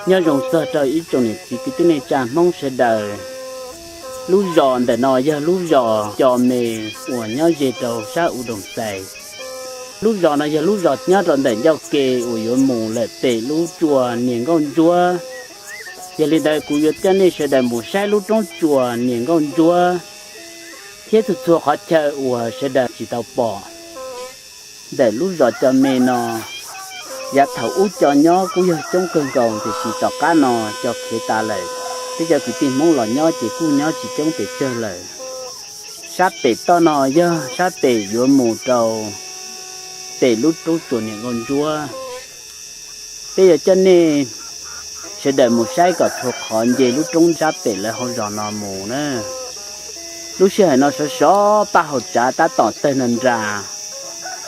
Nyob zoo txog rau ib tsoom niam txiv kwv tij neej tsa Hmoob sawv daws. Lub zos ntawm no yog lub zos Co Me uas nyob ze rau sab U Doos Xais. Lub zos no yog lub zos nyob rau ntawm ncauj ke uas yuav mus lawm pem lub tsua Niam Nkauj Ntsuab. Yog li ntawd kuv yuav coj nej sawv daws mus saib lub roob tsua Niam Nkauj Ntsuab thiab txhua txhua qhov chaw uas sawv daws tsis tau pom ntawm lub zos Co Me no. Yav thaum ub cov nyob kuj yog coob kawg nkaus, tiam sis tom qab no cov khiav tas lawm, peb cov kwv tij Hmoob los nyob ces kuj nyob tsis coob pes tsawg lawm. Sab pem toj no yog sab pem yuav mus rau pem lub roob tsua Niam Nkauj Ntsuab. Peb yuav coj nej sawv daws mus saib kom txhua qhov nce lub roob sab pem lawv hauv zos no mus na. Lub sij hawm no sov sov paj hauv tsav tab tom tawg nra nra.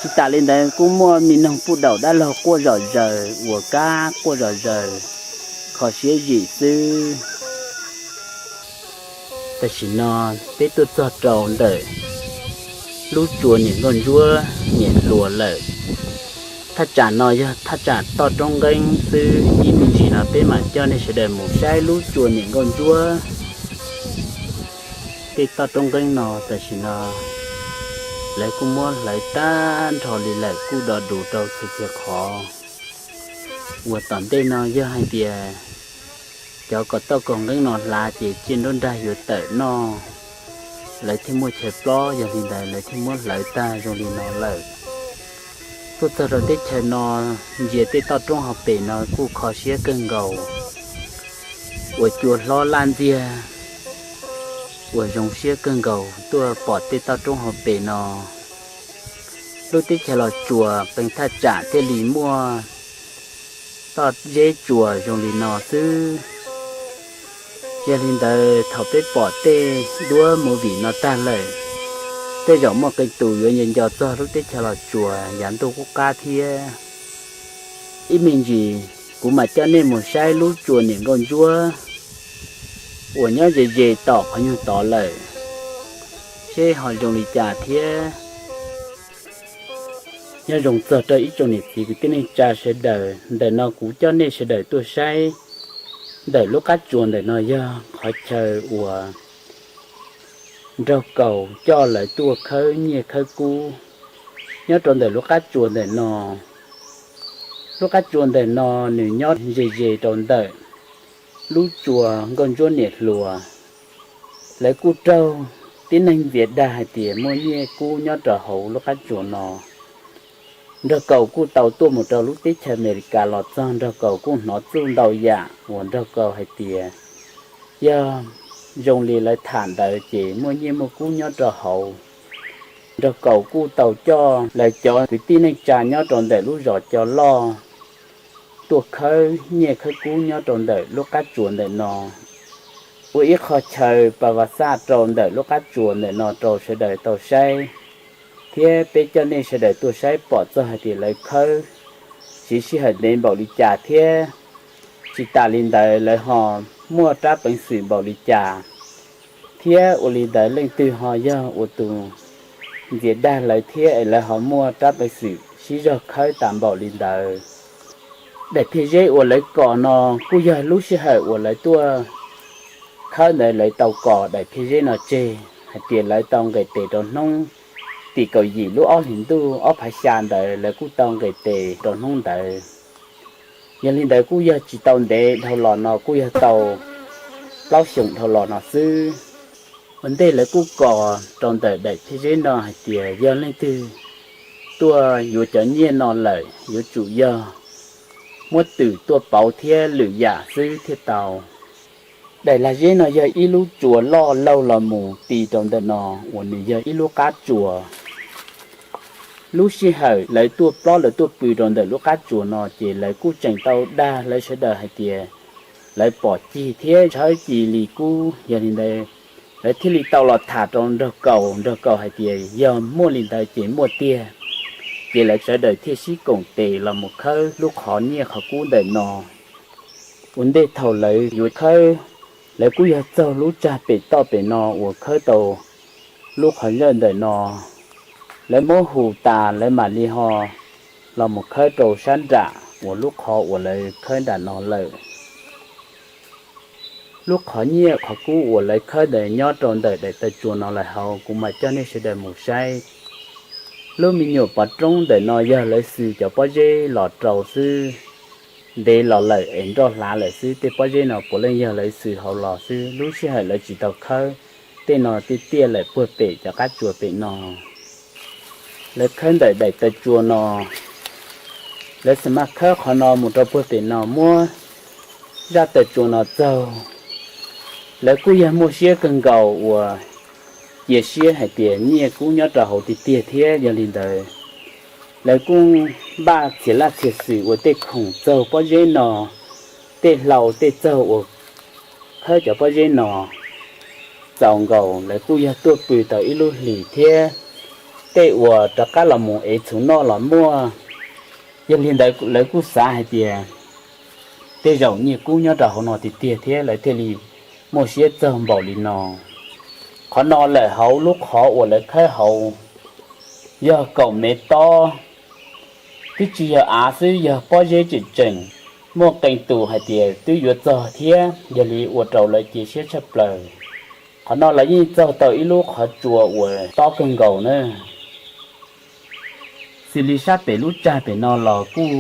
Tsis tas li ntawd kuj muaj me noog puj daum dab laug quaj zom zaws uas kab quaj zom zaws, kho siab zim xwb. Tam sim no peb tuaj txog rau ntawm lub tsua Niam Nkauj Ntsuab Niam Hluas lawm. Thaj tsam no yog thaj tsam toj roob nqeeb xwb, ib me ntsis no peb mam coj nej sawv daws mus saib lub tsua Niam Nkauj Ntsuab. Tej toj roob nqeeb no tam sim no lawv kuj muab hlawv tag nrho li lawm, kuj do dus rau txhua txhia qhov. Uas tom ntej no yog hais tias cov kom toj kom nqeeb no hlav ces tsiaj nruab nrag yuav tawm noj, lawv thiaj muaj chaw plob, yog li ntawd lawv thiaj muab hlawv tag zoo li no lawm. Tuaj txog rau teb chaws no, ntsia tej toj roob hauv pes no kuj kho siab kawg nkaus, uas cua hlob laj ntxiag, uas zoo siab kawg nkaus tuaj pom tej toj roob hauv pes no. Lub teb chaws Los Tsuas qee thaj tsam thiaj li muaj toj zeb tsuas zoo li no xwb. Yog li ntawd thaum peb pom tej duab movie no tag lawm, tej zaum muaj qee tus yuav nco nco txog lub teb chaws Los Tsuas yav ntuj qub qab thiab. Ib me ntsis kuv mam coj nej mus saib lub tsua Niam Nkauj Ntsuab uas nyob ze ze tom qhov nyuag tod lawm, seb ho zoo li cas thiab. Nyob zoo txog rau ib tsoom niam txiv kwv tij neej tsa sawv daws, ntawm no kuv coj nej sawv daws tuaj saib. Ntawm lub qab tsuas ntawm no yog qhov chaw uas nraug kaus coj lawv tuaj khawb nyiaj khawb kub nyob rau ntawm lub qab tsuas ntawm no. Lub qab tsuas ntawm no nws nyob ze ze rau ntawm lub tsua Nkauj Ntsuab Niam Hluas. Lawv kuj raug tib neeg ntxias dag hais tias muaj nyiaj kub nyob rau hauv lub qab tsuas no. Nraug kaus kuj tau tuaj mus rau lub teb chaws Amelikas los txog, nraug kaus kuj hnov txuj ntau yam uas nraug kaus hais tias yog zoo li lawv tham ntawd ces muaj nyiaj muaj kub nyob rau hauv. Nraug kaus kuj tau coj lawv cov kwv tij neej tsa nyob rau ntawm lub zos Co Loj tuaj khawb nyiaj khawb kub nyob rau ntawm lub qab tsuas ntawm no. Ua ib qho chaw pa vas xaj rau ntawm lub qab tsuas ntawm no rau sawv daws tau saib, thiab peb coj nej sawv daws tuaj saib pom txog hais tias lawv khawb siv sij hawm ntev npaum li cas thiab tsis tas li ntawd lawv ho muaj rab peev xwm npaum li cas, thiab ua li ntawd leej twg ho yog ua tus ntxias dag lawv thiab es lawv ho muaj rab peev xwm sib zog khawb tas npaum li ntawd. Daim phiaj zeb uas lawv kos no kuj yog lub sij hawm uas lawv tuaj khawb ntawd lawv tau kos daim phiaj zeb no tseg hais tias lawv tau nqes tes rau hnub tim kaum yim lub ob hlis ntuj ob phav xya ntawd lawv kuj tau nqes tes rau hnub ntawd. Yog li ntawd kuj yog tsis tau ntev dhau los no, kuj yog tau plaub xyoos dhau los no xwb. Ua ntej lawv kuj kos rau ntawm daim phiaj zeb no hais tias yog leej twg tuaj yuav cov nyiaj no lawm yuav tsum yog muab twm tuaj pauv thiab lwm yam xwb thiaj tau. Daim lag zeb no yog ib lub tsuas loj laug los mus ti rau ntawm no uas nws yog ib lub qab tsuas. Lub sij hawm lawv tuaj plob lawv tuaj pw rau ntawm lub qab tsuas no ces lawv kuj tseem tau dag lawv sawv daws hais tias lawv pom cig thiab tshawb ci li kub. Yog li ntawd lawv thiaj li tau los tham rau nraug kaus, nraug kaus hais tias yog muaj li ntawd ces muaj tiag, ces lawv sawv daws thiaj sib koom tes los mus khawb lub qhov nyiaj qhov kub ntawm no. Ua ntej thaum lawv yuav khawb, lawv kuj yog txaug lub tsag pem toj pem no uas khawb tau lub qhov nyiaj ntawm no. Lawv muab hu tas lawv mam li ho los mus khawb rau sab nram uas lub qhov uas lawv khawb nram no lawm. Lub qhov nyiaj qhov kub uas lawv khawb ntawd nyob rau ntawm daim taw tsuas no lawm hauv, kuv mam coj nej sawv daws mus saib. Lub me nyuam pov roob ntawm no yog lawv xws cov pob zeb los rau xwb, ntev los lawm es nroj hlav lawm xwb. Tej pob zeb no puav leej yog lawv xws hauv los xwb, lub sij hawm lawv tsis tau khawb. Tej no tiaj tiaj lawm puag pem cov qab tsuas pem no. Lawv khawb ntawm daim taw tsuas no, lawv xav mas khawb qhov no mus rau puag pem no muab zaj taw tsuas no txaug. Lawv kuj yog muaj siab kawg nkaus uas cia siab hais tias nyiaj kub nyob rau hauv tiag tiag thiab. Yog li ntawd, lawv kuj npaj txhia laj txhia xwm ua tej khoom txaug pob zeb no, tej hlau tej txaug uas khawb cov pob zeb no txaus nkaus, lawv kuj yog tuaj pw tau ib lub hlis thiab. Tej uas rov qab los mus ev txhuv noj los muaj. Yog li ntawd lawv kuj xav hais tias tej zaum nyiaj kub nyob rau hauv no tiag tiag thiab, lawv thiaj li muaj siab txaug npaum li no. Qhov no lawm hauv lub qhov uas lawv khawb hauv yog kaum mev tob, twb tsis yog av xwb, yog pob zeb tseem tseem muaj qee tus hais tias twb yuav txog thiab, yog li ua rau lawv cia siab tshaj plaws. Qhov no lawv yeej txaug tau ib lub qhov tsua uas tob kawg nkaus na. Xws li sab pem lub tsag pem no los kuj,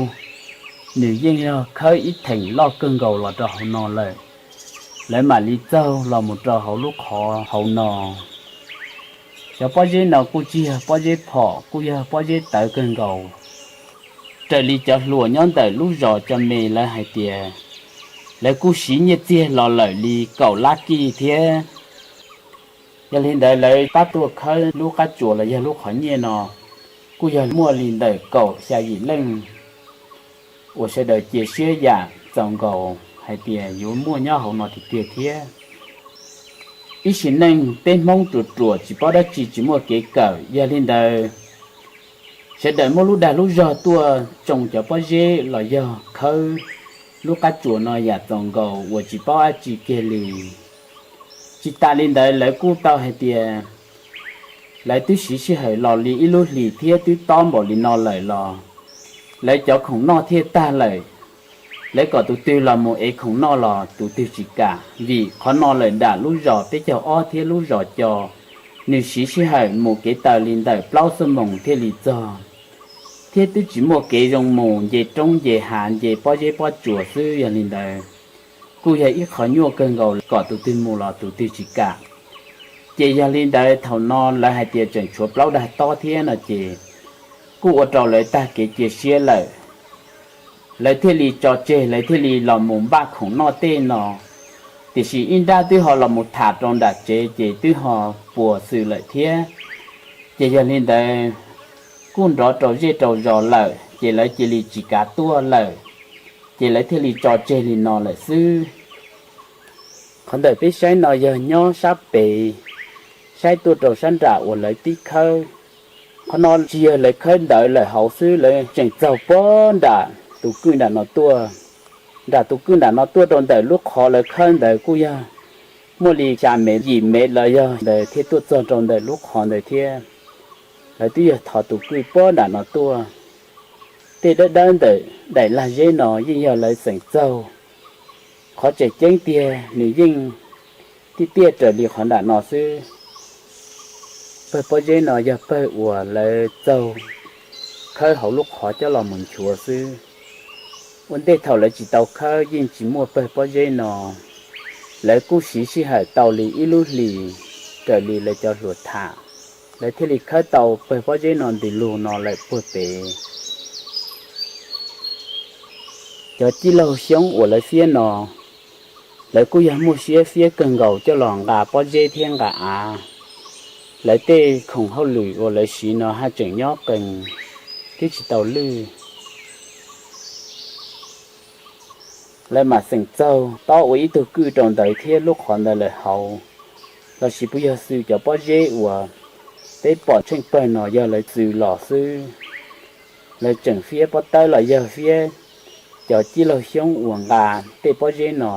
nws yeej yog khawb ib theem loj kawg nkaus los rau hauv no lawm. Lawv mam li txaug los mus rau hauv lub qhov hauv no. Cov pob zeb no kuj tsis yog pob zeb phom, kuj yog pob zeb tawv kawg nkaus. Raws li cov hluas nyob ntawm lub zos cov me lawv hais tias, lawv kuj siv nyiaj txiag los lawm li kaum lab kij thiab. Yog li ntawd lawv pab tuaj khawb lub qab tsuas los yog lub qhov nyiaj no kuj yog muaj li ntawm kaum xya yim leej uas sawv daws cia siab yam txaus nkaus hais tias yuav muaj nyob hauv no tiag tiag thiab. Ib sim neej peb Hmoob ruam ruam tsis paub dab tsi, tsis muaj kev kawm, yog li ntawd sawv daws muaj lub dag lub zog tuaj tsoo cov pob zeb los yog khawb lub qab tsuas no yam txaus nkaus uas tsis paub dab tsi kiag li. Tsis tas li ntawd lawv kuj tau hais tias lawv twb siv sij hawm los li ib lub hlis thiab twb tob npaum li no lawm los lawv cov khoom noj thiaj tag lawm. Lawv kom tus twg los mus ev khoom noj los tus twg tsis kam, vim qhov no lawm nram lub zos peb caug ob thiab lub zos co, nws siv sij hawm mus kev taw li ntawm plaub xuab moos thiaj li txog, thiab twb tsis muaj kev zoo mus nce roob nce hav nce pob zeb pob tsuas xwb. Yog li ntawd kuj yog ib qho nyuaj kawg nkaus kom tus twg mus los tus twg tsis kam. Ces yog li ntawd thaum no lawv hais tias tseem tshuav plaub dag tob thiab no ces kuj ua rau lawv tag kev cia siab lawm. Lawv thiaj li tso tseg, lawv thiaj li los mus npaj khoom noj tej no. Tiam sis ib nrab twb ho los mus tham rau nram tsev ces twb ho puas xwm lawm thiab. Ces yog li ntawd kuj nrov rau zej rau zos lawm ces lawv cia li tsis kav tuaj lawm, ces lawv thiaj li tso tseg li no lawm xwb. Qhov ntawm peb saib no yog nyob sab pem, saib tuaj rau sab nram uas lawv tib khawb. Qhov no tsis yog lawv khawb ntawd lawm hauv xwb, lawv tseem txaug puag nram tus kwj nram no tuaj. Nram tus kwj nram no tuaj rau ntawm lub qhov lawv khawb ntawd kuj yog muaj li xya mev yim mev los yog ntawd thiaj tuaj txog rau ntawm lub qhov ntawd thiab. Lawv twb yog thov tus kwj puag nram no tuaj. Tej dawb dawb ntawm daim lag zeb no yeej yog lawv xeem txaug. Qhov tseem ceeb tiag nws yeej tiaj tiaj raws li qhov nram no xwb. Pawg pob zeb no yog pawg uas lawv txaug khawb hauv lub qhov coj los mus nchuav xwb. Ua ntej thaum lawv tsis tau khawb yeej tsis muaj pawg pob zeb no. Lawv kuj siv sij hawm tau li ib lub hlis raws li lawv cov hluas tham, lawv thiaj li khawb tau pawg pob zeb no ntws lug no lawm puag pem. Cov cib laug xyoob uas lawv fiab no, lawv kuj yog muaj siab fiab kawg nkaus coj los nqa pob zeb thiab nqa av. Lawv tej khoom hauj lwm uas lawv siv no haj tseem nyob qees thiab tsis tau lwj. Lawv mam xeem txaug tob ua ib tug kwj rau ntawd thiab lub qhov ntawd lawm hauv, lossis puas yog xws cov pob zeb uas peb pom tsheej pawg no yog lawv xws los xwb. Lawv tseem fiab pob tawb los yog fiab cov cib laug xyoob uas nqa tej pob zeb no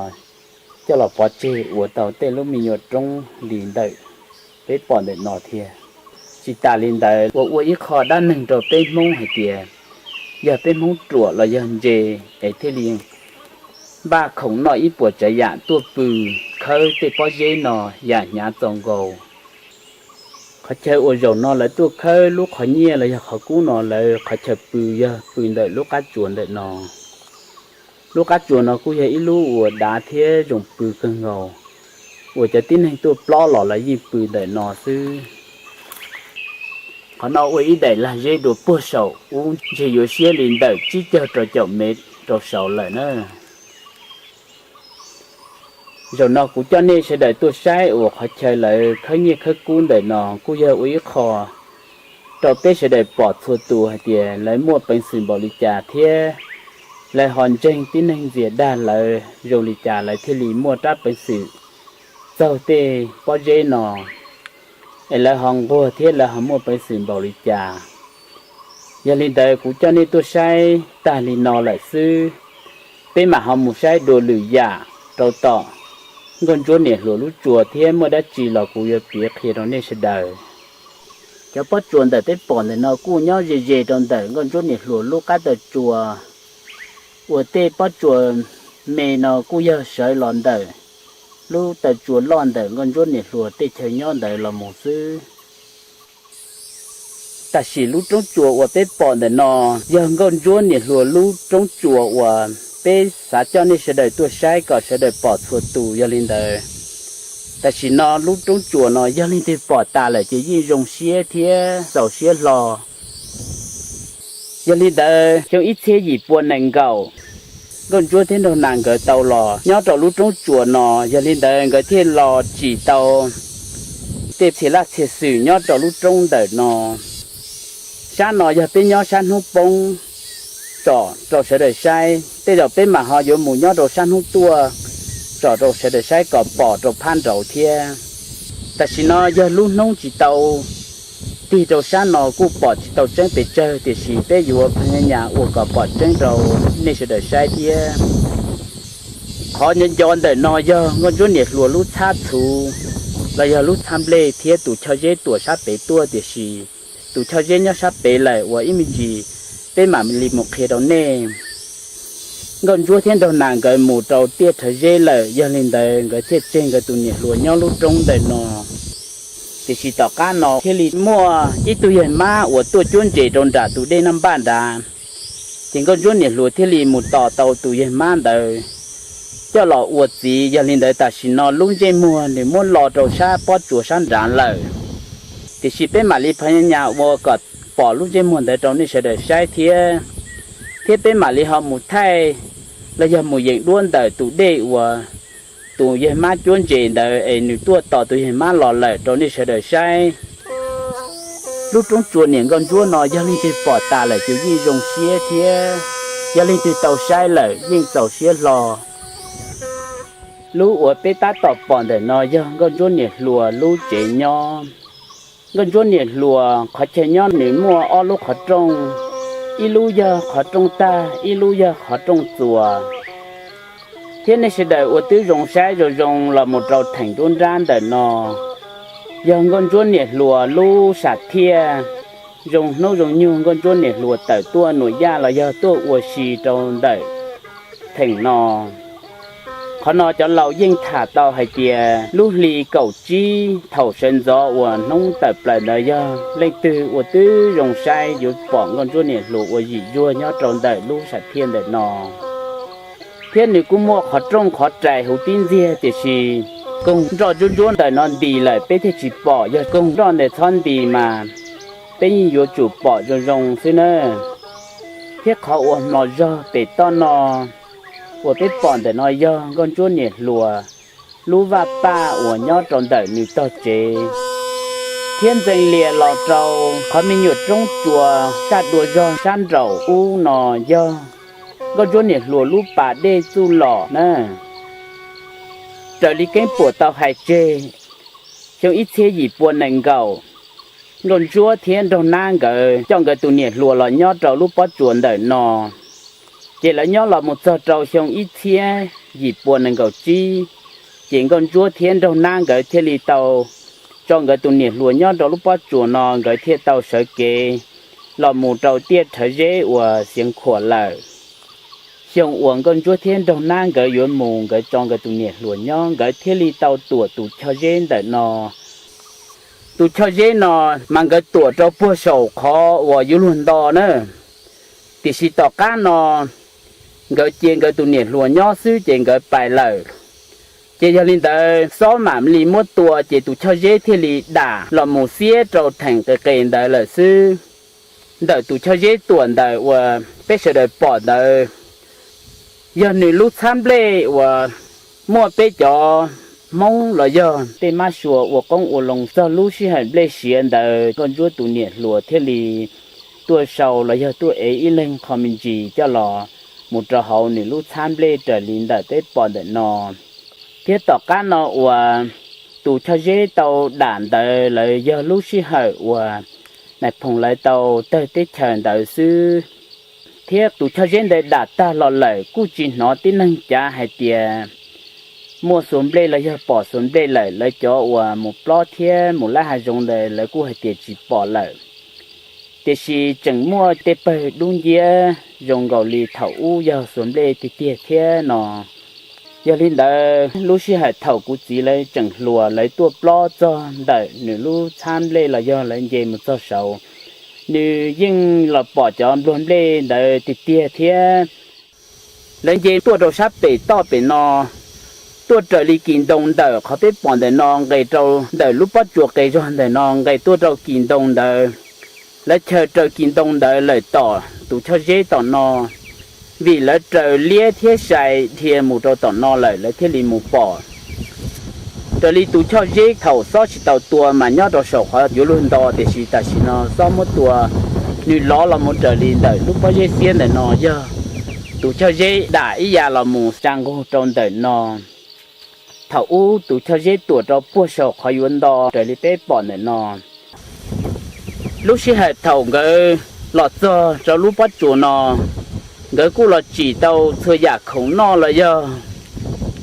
coj los pov tseg ua tau tej lub me nyuam roob li ntawm peb pom ntawm no thiab. Tsis tas li ntawd uas ua ib qho dab neeg rau peb Hmoob hais tias yog peb Hmoob ruam los yog ntse es thiaj li npaj khoom noj ib puas tsav yam tuaj pw khawb tej pob zeb no yam hnyav txaus nkaus. Qhov chaw uas zaum no lawv tuaj khawb lub qhov nyiaj los yog qhov kub no lawv qhov chaw pw yog pw ntawm lub qab tsuas ntawm no. Lub qab tsuas no kuj yog ib lub uas dav thiab zoo pw kawg nkaus, uas cov tib neeg tuaj plob los lawv yeej pw ntawm no xwb. Qhov no ua ib daim lag zeb dua puag saum ub, ntshe yuav siab li ntawm tsib caug rau caum mev rau saud lawm na. Zaum no kuv coj nej sawv daws tuaj saib uas qhov chaw lawv khawb nyiaj khawb kub ntawm no kuj yog ua ib qho rau peb sawv daws pom txhua tus hais tias lawv muaj peev xwm npaum li cas thiab lawv ho ntseeg tib neeg ntxias dag lawv zoo li cas lawv thiaj li muaj rab peev xwm txaug tej pob zeb no, es lawv ho nquag thiab lawv ho muaj peev xwm npaum li cas. Yog li ntawd kuv coj nej tuaj saib tag li no lawm xwb, peb mam ho mus saib dua lwm yam rau tom Nkauj Ntsuab niam hluas lub tsua thiab muaj dab tsi los kuv yuav piav qhia rau nej sawv daws. Cov pob tsuas ntawm peb pom ntawm no kuj nyob ze ze rau ntawm Nkauj Ntsuab niam hluas lub qab taw tsua, uas tej pob tsuas me no kuj yog sawv los ntawm lub taw tsua loj ntawm Nkauj Ntsuab niam hluas tej chaw nyob ntawd los mus xwb. Tam sim lub roob tsua uas peb pom ntawm no yog Nkauj Ntsuab niam hluas lub roob tsua uas peb xav coj nej sawv daws tuaj saib kom sawv daws pom txhua tus. Yog li ntawd, tam sim no lub roob tsua no yog leej twg pom tas lawm ces yeej zoo siab thiab txaus siab hlo. Yog li ntawd, xyoo ib txhiab yim pua nees nkaum, Nkauj Ntsuab thiab Nraug Nas nkawd tau los nyob rau lub roob tsua no, yog li ntawd nkawd thiaj los tsim tau tej txhia laj txhia xwm nyob rau lub roob ntawm no. Sab no yog peb nyob sab hnub poob tsom rau sawv daws saib, tej zaum peb mam ho yuav mus nyob rau sab hnub tuaj tsom rau sawv daws saib kom pom rau phab nraud thiab. Tam sim no yog lub hnub tsis tau tig rau sab no kuj pom tsis tau tseeb pes tsawg, tiam sis peb yuav phas nyas ua kom pom tseeb rau nej sawv daws saib thiab. Qhov nco nco ntawm no yog Nkauj Ntsuab niam hluas lub txhab txhuv los yog lub txhab nplej thiab tus choj zeb tuam sab pem tuaj, tiam sis tus choj zeb nyob sab pem lawm uas ib me ntsis peb mam li mus qhia rau nej. Nkauj Ntsuab thiab Nraug Nas nkawd mus rau tiaj rhawv zeb lawm, yog li ntawd nkawd thiaj tseg nkawd tus niam hluas nyob lub roob ntawm no. Tiam sis tom qab no thiaj li muaj ib tug yawg mab uas tuaj cuab ntses rau nram tus dej Naj Npaj nrad, ces Nkauj Ntsuab niam hluas thiaj li mus tos tau tus yawg mab ntawd coj los ua txiv. Yog li ntawd tam sim no lub ntsej muag nws muab lo rau sab pob tsuas sab nrad lawm, tiam sis peb mam li phas nyas ua kom pom lub ntsej muag ntawd rau nej sawv daws saib thiab, thiab peb mam li ho mus thaij los yog mus yeem duab ntawm tus dej uas tus yawg mab cuab ntses ntawd es nws tuaj tos tus yawg mab los lawm rau nej sawv daws saib. Lub roob tsua niam Nkauj Ntsuab no yog leej twg pom tas lawm ces yeej zoo siab thiab yog leej twg tau saib lawm yeej txaus siab hlo. Lub uas peb tab tom pom ntawm no yog Nkauj Ntsuab niam hluas lub tsev nyob. Nkauj Ntsuab niam hluas qhov chaw nyob nws muaj ob lub qhov rooj, ib lub yog qhov rooj tag, ib lub yog qhov rooj txuas. Thiab nej sawv daws uas twb zoo saib zoo zoo los mus rau theem nruab nrab ntawm no, yog Nkauj Ntsuab niam hluas lub sam thiaj. Zoo hnub zoo nyoog Nkauj Ntsuab niam hluas tawm tuaj nuam yaj los yog tuaj ua si rau ntawm theem no. Qhov no cov laus yeej tham tau hais tias lub hli kaum tsib thaum sawv ntxov uas hnub tawm plaws ntawd yog leej twg uas twb zoo saib yuav pom Nkauj Ntsuab niam hluas ua yim zuag nyob rau ntawm lub sam thiaj ntawm no. Thiab nws kuj muaj qhov rooj qhov rais huv tib ntxiag, tiam sis koog nroj ntsuab ntsuab ntawm no ntis lawm peb thiaj tsis pom, yog koog nroj ntawm txhob ntis mas peb yeej yuav tsum pom zoo zoo xwb na. Thiab qhov uas hmlos zog pem toj no uas peb pom ntawm no yog Nkauj Ntsuab niam hluas lub vaj paj uas nyob rau ntawm nws tog tsev. Thiab ntxeev lias los rau qhov me nyuam roob tsua saj dua zog sab nraum ub no yog Nkauj Ntsuab niam hluas lub pas dej txuj lom na. Raws li keeb puam tau hais tseg, xyoo ib txhiab yim pua nees nkaum, Nkauj Ntsuab thiab Nraug Nab nkawd coj nkawd tus niam hluas los nyob rau lub pob tsuas ntawm no. Ces lawv nyob los mus txog rau xyoo ib txhiab yim pua nees nkaum tsib, ces Nkauj Ntsuab thiab Nraug Nab nkawd thiaj li tau tso nkawd tus niam hluas nyob rau lub pob tsuas no, nkawd thiaj tau sawv kev los mus rau tiaj rhawv zeb uas Xiav Khuam lawm. Xyoo uas Nkauj Ntsuab thiab Nraug Nab nkawd yuav mus, nkawd tso nkawd tus niam hluas nyob, nkawd thiaj li tau tuam tus choj zeb ntawm no. Tus choj zeb no mas nkawd tuam rau puag saum qhov uas yuav luag nto na. Tiam sis tom qab no nkawd cia nkawd tus niam hluas nyob xwb ces nkawd pais lawm. Ces yog li ntawd xob mam li muab tua, ces tus choj zeb thiaj li dam los mus xiab rau theem qis qis ntawd lawm xwb. Ntawm tus choj zeb tuam ntawm uas peb sawv daws pom ntawd yog nws lub txhab nplej uas muaj peb cov Hmoob los yog tej mab sua ua qoob ua loo txog lub sij hawm nplej siav ntawd. Nkauj Ntsuab tus niam hluas thiaj li tuaj sau los yog tuaj ev ib leeg qho me ntsis coj los mus rau hauv nws lub txhab nplej raws li ntawm peb pom ntawm no. Thiab tom qab no uas tus choj zeb tau dam ntawd lawv yog lub sij hawm uas Nais Phoo lawv tau tawg teb chaws ntawd xwb. Thiab tus choj zeb ntawd dam tag los lawm kuj tsis hnov tib neeg cav hais tias muaj xuas nplej los yog pom xuas nplej lawm. Lawv cov uas mus plob thiab mus lab hav zoov ntawd lawv kuj hais tias tsis pom lawm. Tiam sis tseem muaj tej pawg dub nciab zoo nkaus li thaum ub yog xuas nplej tiag tiag thiab no. Yog li ntawd lub sij hawm thaum kuv txiv lawv tseem hluas lawv tuaj plob txog ntawm nws lub txhab nplej los yog lawv nce mus txog saud, nws yeej los pom cov npluag nplej ntawd tiag tiag thiab. Lawv nce tuaj rau sab pem toj pem no, tuaj raws li kis ntoo ntawm qhov peb pom ntawm no nqes rau ntawm lub pob tsuas qes zog ntawm no nqes tuaj rau kis ntoo ntawd. Lawv chaws raws kis ntoo ntawd lawm tom tus choj zeb tom no, vim lawv raws liab thiab sai dhia mus rau tom no lawm lawv thiaj li mus pom. Raws li tus choj zeb thaum xob tsis tau tua mas nyob rau saum qhov yuav luag nto, tiam sis tam sim no xob muab tua, nws lov los mus raws li ntawm lub pob zeb xiab ntawm no yog tus choj zeb dam ib ya los mus tsa nqug rau ntawm no. Thaum ub tus choj zeb tuam rau puag saum qhov yuav nto raws li peb pom ntawm no. Lub sij hawm thaum nkawd los txog rau lub pob tsuas no, nkawd kuj los tsim tau txhua yam khoom noj los yog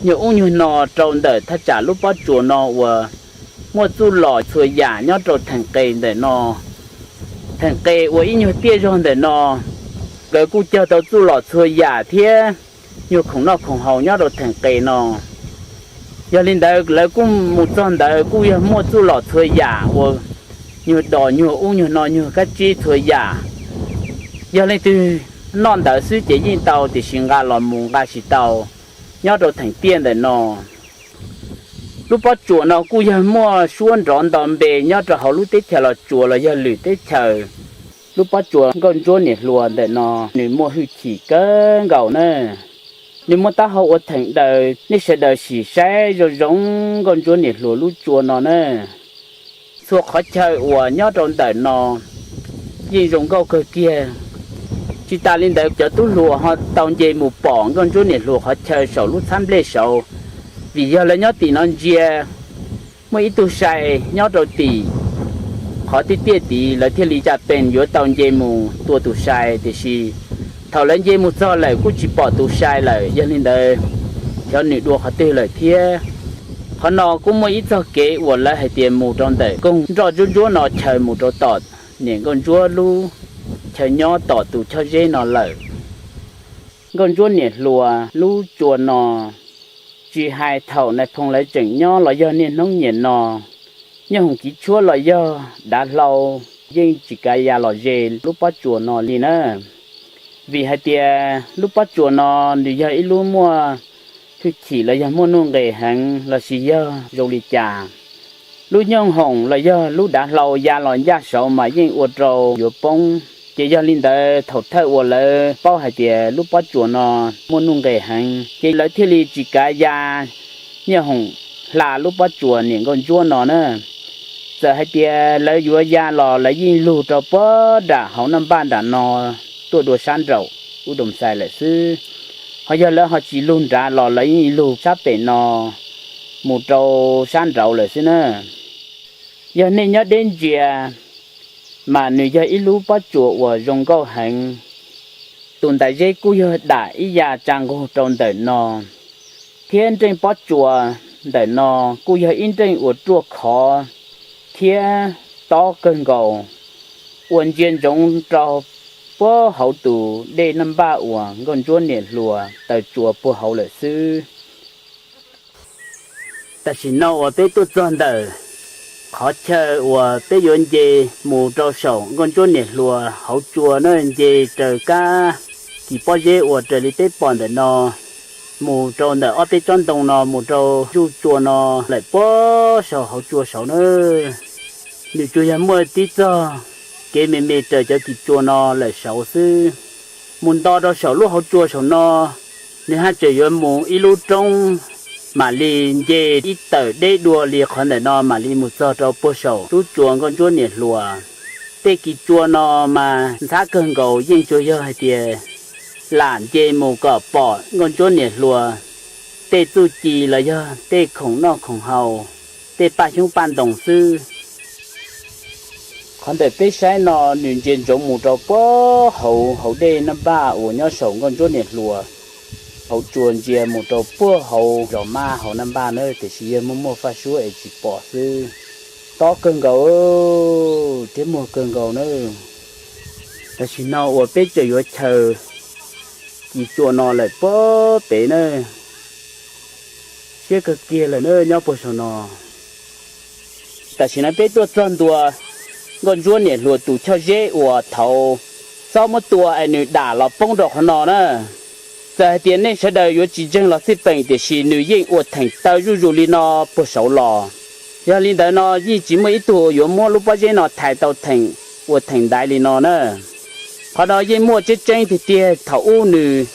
nyuag ub nyuag no rau ntawm thaj tsam lub pob tsuas no uas muaj txuj lom txhua yam nyob rau theem qes ntawm no. Theem qes uas ib nyuag tiaj zog ntawm no, nkawd kuj cog tau txuj lom txhua yam thiab nyuag khoom noj khoom haus nyob rau theem qes no. Yog li ntawd lawv kuj mus txog ntawd kuj yog muaj txuj lom txhua yam uas nyuag dos nyuag ub nyuag no nyuag kab tsib txhua yam. Yog leej twg noj ntawd xwb ces yeej tau, tiam sis nqa los mus nqa tsis tau nyob rau theem tiaj ntawm no. Lub pob tsuas no kuj yog muaj suab nrov nto npe nyob rau hauv lub teb chaws Los Tsuas los yog lwm teb chaws. Lub pob tsuas Nkauj Ntsuab niam hluas ntawm no nws muaj hwj chim kawg nkaus na. Nws muaj taub hau ua theem daws, nej sawv daws sim saib zoo zoo Nkauj Ntsuab niam hluas lub tsua no na. Txhua qhov chaw uas nyob rau ntawm no yeej zoo nkauj kawg kiag. Tsis tas li ntawd cov tub hluas ho tau nce mus pom Nkauj Ntsuab niam hluas qhov chaw saum lub txhab nplej saud, vim yog lawv nyob tim no ntsia muaj ib tug sai nyob rau tim qhov tiaj tiaj tid, lawv thiaj li caj pees yuav tau nce mus tua tus sai, tiam sis thaum lawv nce mus txog lawm kuj tsis pom tus sai lawm. Yog li ntawd xyov nws dua qhov twg lawm thiab. Qhov no kuj muaj ib txoj kev uas lawv hais tias mus rau ntawm koog nroj ntsuab ntsuab no chaw mus rau tom niam Nkauj Ntsuab lub chaw nyob tom tus choj zeb no lawm. Nkauj Ntsuab niam hluas lub tsua no, tsis hais thaum Nais Phoo lawv tseem nyob los yog niaj hnub niam no, nyoob hoom kiv tshuab los yog dav hlau yeej tsis kav ya los ze lub pob tsuas no li na. Vim hais tias lub pob tsuas no nws yog ib lub muaj hwj chim los yog muaj nuj nqes heev lossis yog zoo li cas, lub nyoob hoom los yog lub dav hlau ya los ncaj saud mas yeej ua rau yuav poob. Ces yog li ntawd thaum thawj uas lawv paub hais tias lub pob tsuas no muaj nuj nqes heev ces lawv thiaj li tsis kav ya nyoob hoom hla lub pob tsuas niam Nkauj Ntsuab no na. Txawm hais tias lawv yuav ya los lawv yeej lug rau puag nram hauv naj npaj nram no tuaj dua sab nraum ub doos xais lawm xwb. Ho yog lawv ho tsis lug nrad los lawv yeej lug sab pem no mus rau sab nraud lawm xwb na. Yog nej nyob deb ntsia mas nws yog ib lub pob tsuas uas zoo nkauj heev. Tus ntaiv zeb kuj yog dam ib ya tsa nqug rau ntawm no, thiab nreej pob tsuas ntawm no kuj yog ib nreej uas ruaj khov thiab tob kawg nkaus, uas ntsia ntsoov rau puag hauv tus dej Naj Npaj uas Nkauj Ntsuab niam hluas taws tsua puag hauv lawm xwb. Tam sim no uas peb tuaj txog ntawm qhov chaw uas peb yuav nce mus rau saum Nkauj Ntsuab niam hluas hauv tsua na, nce raws kab kis pob zeb uas raws li peb pom ntawm no mus rau ntawm ob peb tsob ntoo no mus rau zuj tsua no lawm puag saum hauv tsua saud na. Nws tsuas yog muaj tib txoj kev me me raws cov kis tsua no lawm saud xwb. Mus nto rau saum lub hauv tsua saum no, nws haj tseem yuav mus ib lub roob mam li nce ib tawm deb dua li qhov ntawm no mam li mus txog rau puag saum lub tsua Nkauj Ntsuab niam hluas. Tej kis tsua no mas ntxhab kawg nkaus, yeej tsuas yog hais tias lam nce mus kom pom Nkauj Ntsuab niam hluas tej txuj ci los yog tej khoom noj khoom haus, tej paj xyoob paj ntoos xwb. Qhov ntawm peb saib no nws ntsia ntsoov mus rau puag hauv hauv dej Naj Npaj uas nyob saum Nkauj Ntsuab niam hluas hauv tsua, ntsia mus rau puag hauv zos Mab hauv Naj Npaj na, tiam sis yog muaj muaj faj suab es tsis pom xwb. Tob kawg nkaus thiab muag kawg nkaus na. Tam sim no uas peb tseem yuav chaws kis tsua no lawm puag pem na, siab kawg kiag lawm na nyob puag saum no. Tam sim no peb tuaj txog ntua Nkauj Ntsuab niam hluas tus choj zeb uas thaud xob muab tua es nws dam los poob rau qhov no na. Txawm hais tias nej sawv daws yuav tsis ntseeg los xij peem, tiam sis nws yeej ua theem taw zuj zus li no puag saud los. Yog li ntawd no yeej tsis muaj ib tug yuav muab lub pob zeb no thais tau theem ua theem ntaiv li no na. Qhov no yeej muaj tseeb tseeb tiag tiag, thaum ub nws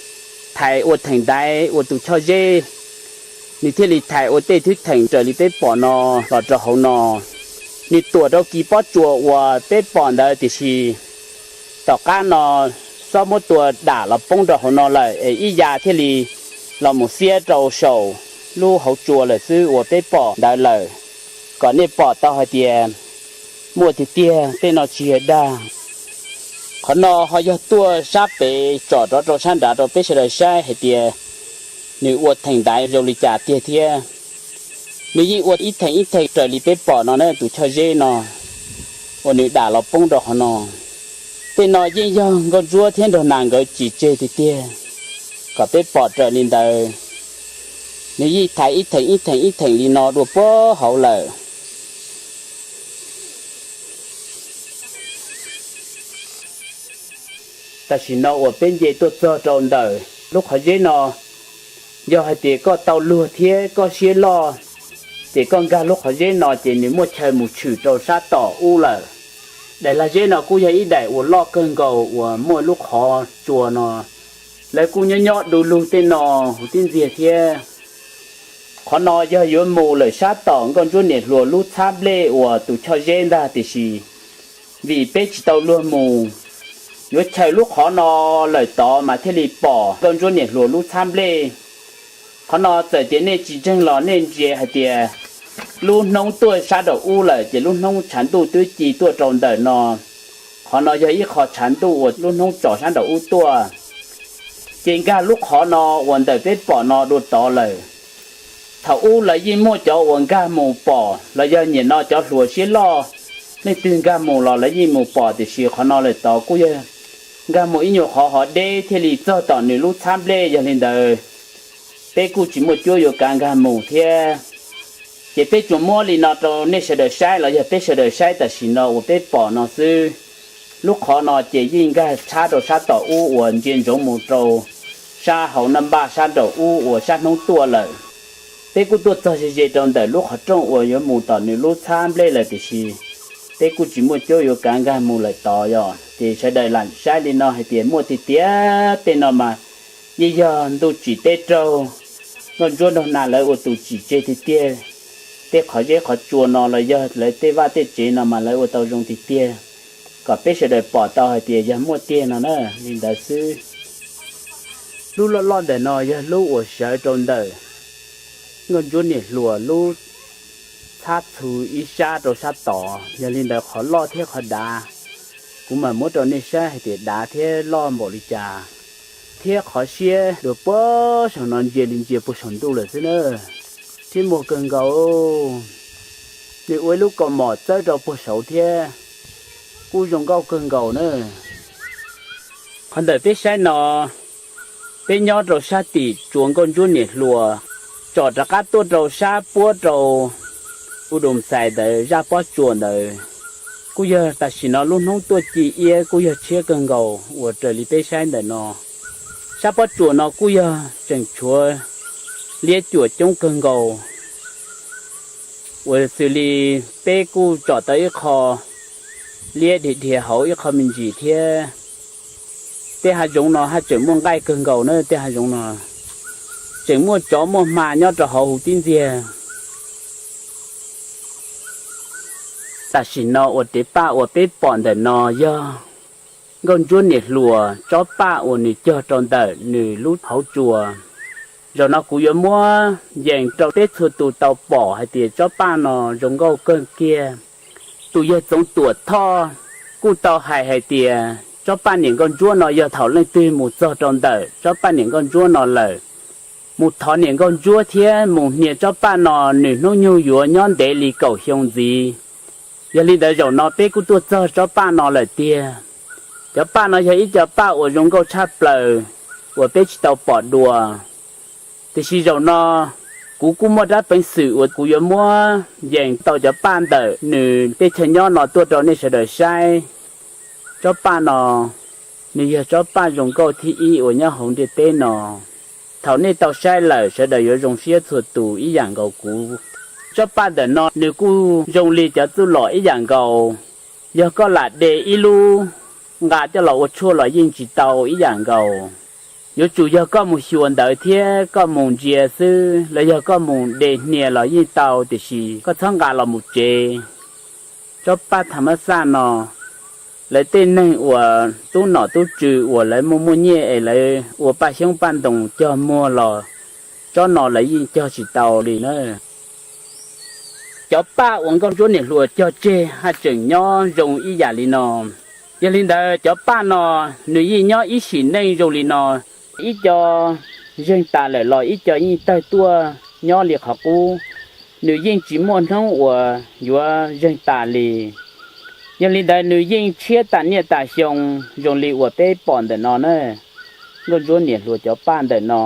thais ua theem ntaiv ua tus choj zeb, nws thiaj li thais ua tej thwv theem raws li peb pom no los rau hauv no. Nws tuam rau kis pob tsuas uas peb pom ntawd, tiam sis tom qab no xob muab tua dam los poob rau hauv no lawm es ib ya thiaj li los mus xiab rau saum lub hauv tsua lawm xwb uas peb pom ntawd lawm. Kom nej pom tau hais tias muaj tiag tiag, tej no tsis yog dag. Qhov no ho yog tuaj sab pem tsom rov rau sab nrad rau peb sawv daws saib hais tias nws ua theem ntaiv zoo li cas tiag thiab. Nws yeej ua ib theem ib theem raws li peb pom no na, tus choj zeb no uas nws dam los poob rau qhov no. Tej no yeej yog Nkauj Ntsuab thiab Nraug Nas nkawd tsim tseg tiag tiag, kom peb pom raws li ntawd. Nws yeej thaiv ib theem ib theem ib theem li no dua puag hauv lawm. Tam sim no uas peb nce tuaj txog rau ntawm lub qhov zeb no, yog hais tias koj tau luag thiab koj siab loj, ces koj nkag lub qhov zeb no ces nws muaj chaw mus tshwm rau sab tom ub lawm. Daim lag zeb no kuj yog ib daim uas loj kawg nkaus uas muaj lub qhov tsua no, lawv kuj nyob nyob du lug tej no huv tib ntxiag thiab. Qhov no yog yuav mus lawm sab tom Nkauj Ntsuab niam hluas lub txhab nplej uas tus choj zeb ntag, tiam sis vim peb tsis tau luag mus, yuav chaws lub qhov no lawm tod mas thiaj li pom Nkauj Ntsuab niam hluas lub txhab nplej. Qhov no txawm tias nej tsis ntseeg los nej ntsia hais tias lub hnub tuaj sab nraum ub lawm ces lub hnub tshav ntuj twb ci tuaj rau ntawm no. Qhov no yog ib qho tshav ntuj uas lub hnub tsom sab nraum ub tuaj, ces nkag lub qhov no uas ntawm peb pom no dua tod lawm. Thaum ub lawv yeej muaj cov uas nkag mus pom los yog nim no cov hluas siab loj, leej twg nkag mus los lawv yeej mus pom, tiam sis qhov no lawm tod kuj yog nkag mus ib nyuag qhov hov deb thiaj li txog tom nws lub txhab nplej. Yog li ntawd, peb kuj tsis muaj cuab yuav kav nkag mus thiab. Ces peb tsuas muab li no rau nej sawv daws saib los yog peb sawv daws saib tam sim no uas peb pom no xwb. Lub qhov no ces yeej nkag tshab rau sab tom ub uas ntsia ntsoov mus rau sab hauv Naj Npaj sab nraum ub uas sab hnub tuaj lawm. Peb kuj tuaj txog ze ze rau ntawm lub qhov rooj uas yuav mus tom nws lub txhab nplej lawm, tiam sis peb kuj tsis muaj cuab yuav kav nkag mus lawm tod. Yog ces sawv daws lam saib li no hais tias muaj tiag tiag, tej no mas yeej yog ntuj tsim teb raug, Nkauj Ntsuab Nraug Nas lawv ua tus tsim tseg tiag tiag. Tej qhov zeb qhov tsua no los yog lawv tej vaj tej tsev no mas lawv ua tau zoo tiag tiag, kom peb sawv daws pom tau hais tias yog muaj tiag no na. Li ntawd xwb, lub loj loj ntawm no yog lub uas sawv rau ntawm Nkauj Ntsuab niam hluas lub txhab txhu ib sab rau sab tod. Yog li ntawd qhov loj thiab qhov dav, kuv mam muab rau nej saib hais tias dav thiab loj npaum li cas, thiab qhov siab dua puag saum no ntsia li ntsia puag saum ntuj lawm xwb na. Thiab muag kawg nkaus, nws ua ib lub kaus mom txawb rau puag saud thiab, kuj zoo nkauj kawg nkaus na. Ntawm peb saib no, peb nyob rau sab tim tsuas nkauj ntsuab niam hluas, tsom rov qab tuaj rau sab puab rau U Dum Xais ntawd zaj pob tsuas ntawd, kuj yog tam sim no lub hnub tuaj ci iab kuj yog tshiab kawg nkaus uas raws li peb saib ntawm no. Sab pob tsuas no kuj yog tseem tshuav liab cuam coob kawg nkaus, uas xws li peb kuj tsom tau ib qho liab dhia dhia hauv ib qho me ntsis thiab. Tej hav zoov no haj tseem muaj nqaij kawg nkaus na, tej hav zoov no tseem muaj tsov muaj hma nyob rau hauv huv tib ntxiag. Tam sim no uas tev paj uas peb pom ntawm no yog nkauj ntsuab niam hluas tsob paj uas nws cog rau ntawm nws lub hauv tsuas. Zaum no kuv yuav muab yees rau peb txhua tus tau pom hais tias tsob paj no zoo nkauj kawg kiag. Tus yawg Txoov Tuam Thoj kuj tau hais hais tias tsob paj niam nkauj ntsuab no yog thaum leej twg mus txog rau ntawm tsob paj niam nkauj ntsuab no lawm, mus thov niam nkauj ntsuab thiab mus hnia tsob paj no, nws hnub nyoog yuav nyob ntev li kaum xyoo ntxiv. Yog li ntawd zaum no peb kuj tuaj txog tsob paj no lawm tiag. Cov paj no yog ib co paj uas zoo nkauj tshaj plaws uas peb tsis tau pom dua. Tiam sis zaum no kuv kuj muaj rab peev xwm uas kuv yuav muab yees tau cov paj ntawm nws tej chaw nyob no tuaj rau nej sawv daws saib. Tsob paj no, nws yog tsob paj zoo nkauj thib ib uas nyob hauv ntiaj teb no. Thaum nej tau saib lawm sawv daws yuav zoo siab txhua tus ib yam nkaus kuv. Tsob paj ntawm no nws kuj zoo li cov txuj lom ib yam nkaus. Yog koj lam de ib lub nqa coj los ua tshuaj los yeej tsis tau ib yam nkaus. Yuav tsum yog koj mus xyuas ntawv thiab koj mus ntsia xwb, los yog koj mus de hnia los yeej tau, tiam sis koj txhob nqa los mus tsev. Tsob paj tham mab xaj no, lawv tej neeg uas tub nom tub tswv uas lawv muaj muaj nyiaj es lawv ua paj xyoob paj ntoos cog muag los tsob no lawv yeej cog tsis tau li na. Cov paj uas nkauj ntsuab niam hluas cog tseg haj tseem nyob zoo ib yam li no. Yog li ntawd cov paj no nws yeej nyob ib sim neej zoo li no, ib co zeeg tas lawm los ib co yeej tawg tuaj nyob li qhov qub, nws yeej tsis muaj hnub uas yuav zeeg tas li. Yog li ntawd nws yeej tshiab tas niaj tas xyoo zoo li uas peb pom ntawm no na. Nkauj ntsuab niam hluas cov paj ntawm no,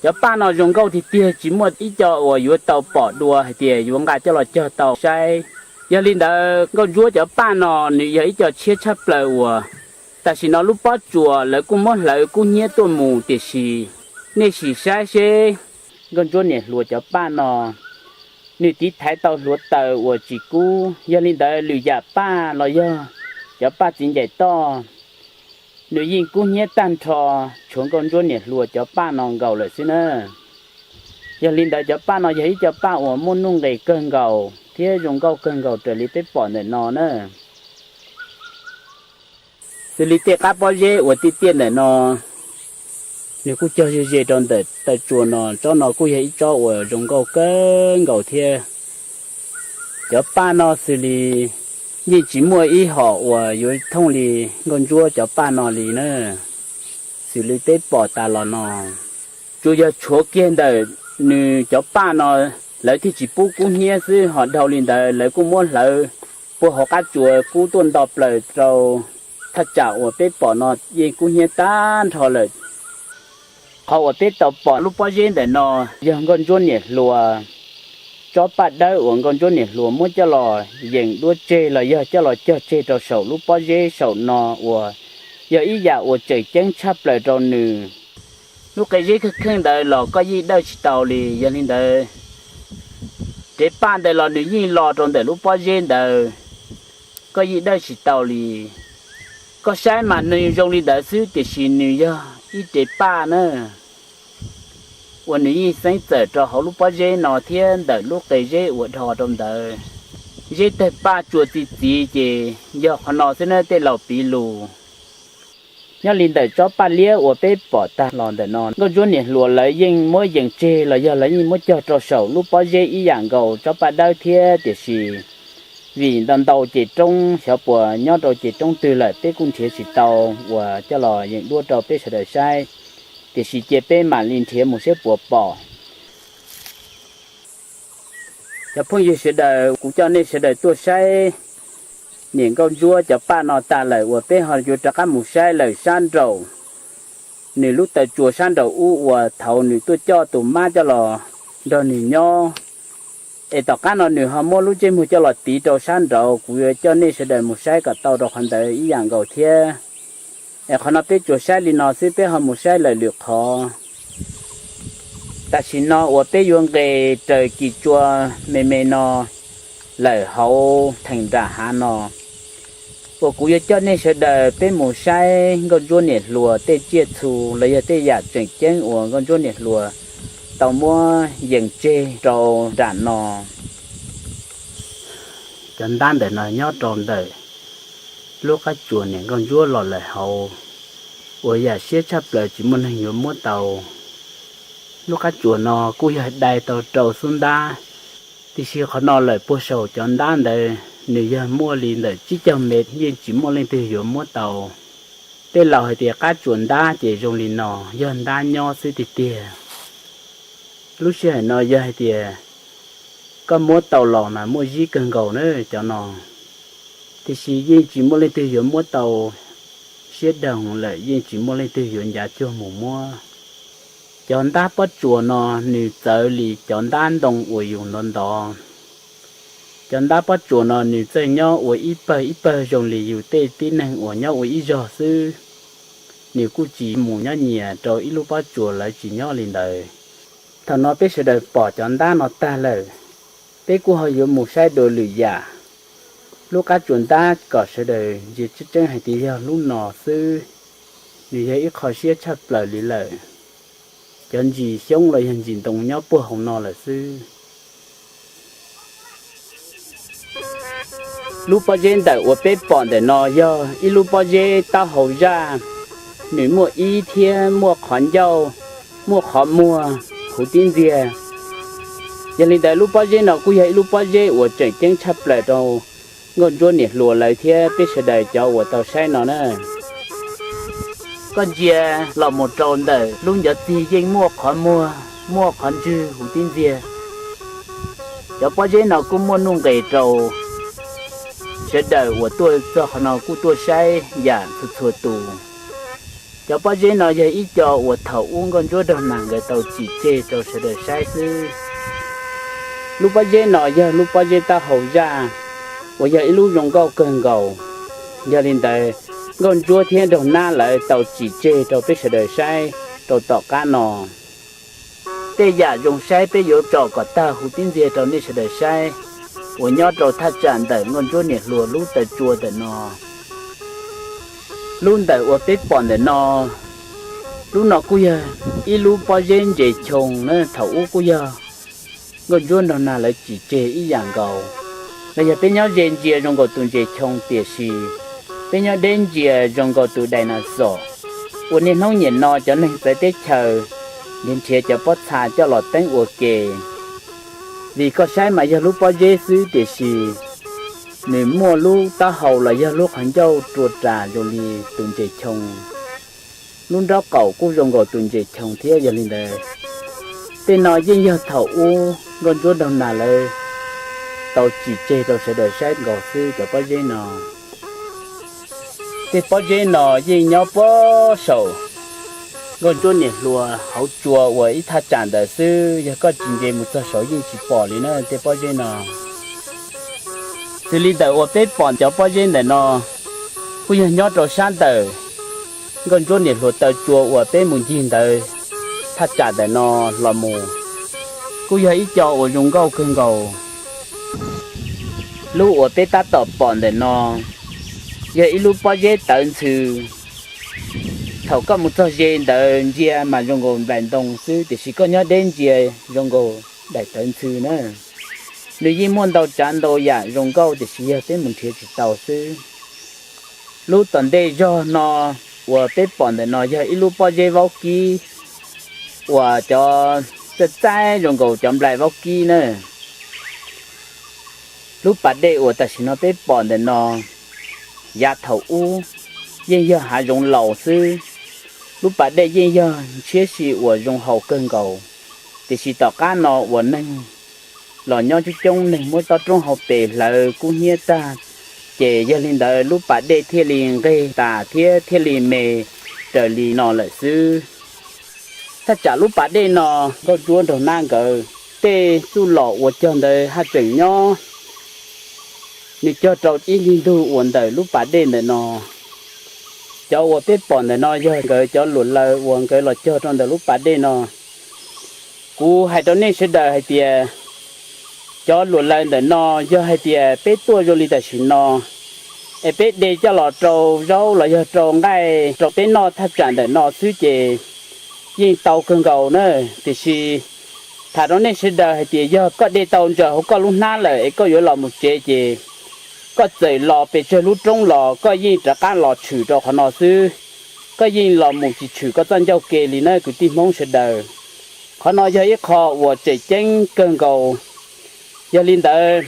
cov paj no zoo nkauj tiag tiag, tsis muaj ib co uas yuav tau pom dua hais tias yuav nqa coj los cog tau saib. Yog li ntawd nkauj ntsuab cov paj no nws yog ib co tshiab tshaj plaws uas tam sim no lub pob tsuas lawv kuj muab hlawv kub hnyiab tuaj mus, tiam sis nej sim saib seb nkauj ntsuab niam hluas cov paj no nws tiv thaiv tau hluav taws uas tsis kub. Yog li ntawd lwm yam paj los yog cov paj txiv ncaim toj, nws yeej kub hnyiab tag nrho, tshuav nkauj ntsuab niam hluas cov paj no nkaus lawm xwb na. Yog li ntawd cov paj no yog ib co paj uas muaj nuj nqis kawg nkaus thiab zoo nkauj kawg nkaus raws li peb pom ntawm no na. Xws li tej qab pob zeb uas tiaj tiaj ntawm no, nws kuj cog ze ze rau ntawm taw tsua no, tsob no kuj yog ib tsob uas zoo nkauj kawg nkaus thiab. Cov paj no xws li yeej tsis muaj ib hom uas yuav thooj li nkauj ntsuab cov paj no li na. Xws li peb pom tas los no, tsuas yog tshuav kiag ntawm nws cov paj no lawv thiaj tsis pub kub hnyiab xwb, ho dhau li ntawd lawv kuj muab hlawv puag hauv qab tsuas kub tuaj nto plaws rau thaj tsam uas peb pom no yeej kub hnyiab tag nrho lawm. Qhov uas peb tau pom lub pob zeb ntawm no yog nkauj ntsuab niam hluas tsob paj dawb uas nkauj ntsuab niam hluas muab coj los yeem duab tseg los yog coj los cog tseg rau saum lub pob zeb saum no uas yog ib yam uas tseem ceeb tshaj plaws rau nws. Lub qe zeb kheej kheej ntawd los koj yeej dawj tsis tau li, yog li ntawd rev paj ntawd los nws yeej lo rau ntawm lub pob zeb ntawd, koj yeej dawj tsis tau li. Koj saib mas nws zoo li ntawd xwb tiam sis nws yog ib rev paj na, uas nws yeej xeeb txawm rau hauv lub pob zeb no thiab ntawm lub qe zeb uas dhos rau ntawd. Zeb tawg paj tsua txi txiv ces yog qhov no xwb na tej laus piv lus. Nyob li ntawm tsob paj liab uas peb pom tag los ntawm no, nkauj ntsuab niam hluas lawv yeej muab yeem tseg los yog lawv yeej muab cog rau saum lub pob zeb ib yam nkaus tsob paj dawb thiab, tiam sis vim ntau ntau ces roob xyov puas nyob rau ces roob twg lawm peb kuj nrhiav tsis tau uas coj los yeem duab rau peb sawv daws saib, tiam sis cia peb mam li nrhiav mus saib puas pom. Cov phooj ywg sawv daws, kuv coj nej sawv daws tuaj saib niam nkauj ntsuab cov paj no tag lawm uas peb ho yuav rov qab mus saib lawm sab nraum nws lub taw tsua sab nraum ub uas thaum nws tuaj coj tus mab coj los nrog nws nyob. Es tom qab no nws ho muab lub ntsej muag coj los tiv rau sab nraud, kuv yuav coj nej sawv daws mus saib kom tau rau qhov ntawd ib yam nkaus thiab. Es qhov no peb tsuas saib li no xwb, peb ho mus saib lawm lwm qhov. Tam sim no uas peb yuav nqes raws kis tsua me me no lawm hauv theem nram hav no, uas kuv yuav coj nej sawv daws peb mus saib nkauj ntsuab niam hluas tej tsiaj txhu los yog tej yam tseem ceeb uas nkauj ntsuab niam hluas tau muab yees tseg rau nram no. Cov ntab ntawm no nyob rau ntawm lub qab tsuas niam nkauj ntsuab los lawm hauv, uas yam siab tshaj plaws tsis muaj neeg yuav muab tau. Lub qab tsuas no kuj yog dai tau rau xub ntab, tiam sis qhov no lawm puag saum cov ntab ntawd nws yog muaj li ntawm tsib caug mev yeej tsis muaj leej twg yuav muab tau. Tej laus hais tias qab tsuas ntab ces zoo li no, yog ntab nyob xwb tiag tiag. Lub sij hawm no yog hais tias koj muab tau los mas muaj zib kawg nkaus na cov no, tiam sis yeej tsis muaj leej twg yuav muab tau. Siab doog lawm yeej tsis muaj leej twg yuav ncav cuag mus muab. Cov ntab pob tsuas no nws txawv li cov ntab ntoo uas yus ntov ntov. Cov ntab pob tsuas no nws txawj nyob ua ib pawg ib pawg zoo li yus tej tib neeg uas nyob ua ib zog xwb. Nws kuj tsis mus nyob nyias rau ib lub pob tsuas lawv tsis nyob li ntawd. Thaum no peb sawv daws pom cov ntab no tag lawm, peb kuj ho yuav mus saib dua lwm yam. Lub qab tsuas ntab kom sawv daws ntsia tseeb tseeb hais tias yog lub no xwb, nws yog ib qho siab tshaj plaws li lawm. Cov ntsis xyoob los yog ntsis ntoo nyob puag hauv no lawm xwb. Lub pob zeb ntawm uas peb pom ntawm no yog ib lub pob zeb taub hau zaj, nws muaj ib thiab muaj qhov ncauj, muaj qhov muag huv tib ntxiag. Yog li ntawd lub pob zeb no kuj yog ib lub pob zeb uas tseem ceeb tshaj plaws rau nkauj ntsuab niam hluas lawv thiab peb sawv daws cov uas tau saib no na. Koj ntsia los mus rau ntawm lub ncov txig yeej muaj qhov muag, muaj qhov ntswg huv tib ntxiag. Cov pob zeb no kuj muaj nuj nqis rau sawv daws uas tuaj txog qhov no kuj tuaj saib yam txhua txhua tus. Cov pob zeb no yog ib co uas thaum ub nkauj ntsuab nraug nas nkawd tau tsim tseg rau sawv daws saib xwb. Lub pob zeb no yog lub pob zeb taub hau zaj uas yog ib lub zoo nkauj kawg nkaus. Yog li ntawd, nkauj ntsuab thiab nraug nab lawv tau tsim tseg rau peb sawv daws saib rau tom qab no. Tej yam zoo saib peb yuav tsom kom tag huv tib ntxiag rau nej sawv daws saib, uas nyob rau thaj tsam ntawm nkauj ntsuab niam hluas lub taw tsua ntawm no. Lub ntawm uas peb pom ntawm no, lub no kuj yog ib lub pob zeb ntses choo na, thaum ub kuj yog nkauj ntsuab nraug nas lawv tsim tseg ib yam nkaus. Los yog peb nyob ze ntsia zoo nkaus tus ntses choo, tiam sis peb nyob deb ntsia zoo nkaus tus dinosaur uas niaj hnub nim no cov neeg txawv teb chaws nrhiav nrhiav cov pob txha coj los teeb ua ke. Vim koj saib mas yog lub pob zeb xwb, tiam sis nws muaj lub taub hau los yog lub qhov ncauj rua ras zoo li tus ntses choo. Lub nraub qaum kuj zoo nkaus tus ntses choo thiab. Yog li ntawd, tej no yeej yog thaum ub nkauj ntsuab nraug nas lawv tau tsim tseg rau sawv daws saib nkaus xwb cov pob zeb no. Tej pob zeb no yeej nyob puag saum nkauj ntsuab niam hluas hauv tsua uas ib thaj tsam ntawd xwb, yog koj tsis nce mus txog saud yeej tsis pom li na tej pob zeb no. Xws li ntawm uas peb pom cov pob zeb ntawm no, kuj yog nyob rau sab ntawm nkauj ntsuab niam hluas taw tsua uas peb mus ncig ntawd thaj tsam ntawm no los mus, kuj yog ib co uas zoo nkauj kawg nkaus. Lub uas peb tab tom pom ntawm no yog ib lub pob zeb tawv ntxhw. Thaum koj mus txog ze ntawd ntsia mas zoo nkaus nplaim ntoo xwb, tiam sis koj nyob deb ntsia zoo nkaus daim tawv ntxhw na. Nws yeej muaj ntau tsav ntau yam zoo nkauj, tiam sis yog peb mus nrhiav tsis tau xwb. Lub tom ntej zog no uas peb pom ntawm no yog ib lub pob zeb vaub kib uas cov txaij txaij zoo nkaus cov nplai vaub kib na. Lub pas dej uas tam sim no peb pom ntawm no, yav thaum ub yeej yog hav zoov laus xwb. Lub pas dej yeej yog ntshiab si uas zoo haus kawg nkaus, tiam sis tom qab no uas neeg los nyob coob coob, neeg muab tob roob hauv pes hlawv kub hnyiab tag, Ces yog li ntawd lub pas dej thiaj li nqeg tas thiab thiaj li me raws li no lawm xwb. Thaj tsam lub pas dej no, Nkauj Ntsuab nrog Nab nkawd tej txuj lom uas cog ntawd haj tseem nyob, nws cog rau ib ncig ntug uas ntawm lub pas dej ntawm no. Cov uas peb pom ntawm no yog nkawd cov luam laws uas nkawd los cog rau ntawm lub pas dej no. Kuv hais rau nej sawv daws hais tias cov luam laws ntawm no yog hais tias peb tuaj zoo li tam sim no es peb de coj los rau zaub los yog rau nqaij rau peb noj thaj tsam ntawm no xwb ces yeej tau kawg nkaus na. Tiam sis tham rau nej sawv daws hais tias yog koj de tau ntsaws hauv koj lub hnab lawm es koj yuav los mus tsev ces koj txawm los pes tsawg lub roob los koj yeej rov qab los tshwm rau qhov no xwb. Koj yeej los mus tsis tshwm koj txoj ncauj ke li na kwv tij Hmoob sawv daws. Qhov no yog ib qho uas tseem ceeb kawg nkaus. Yog li ntawd,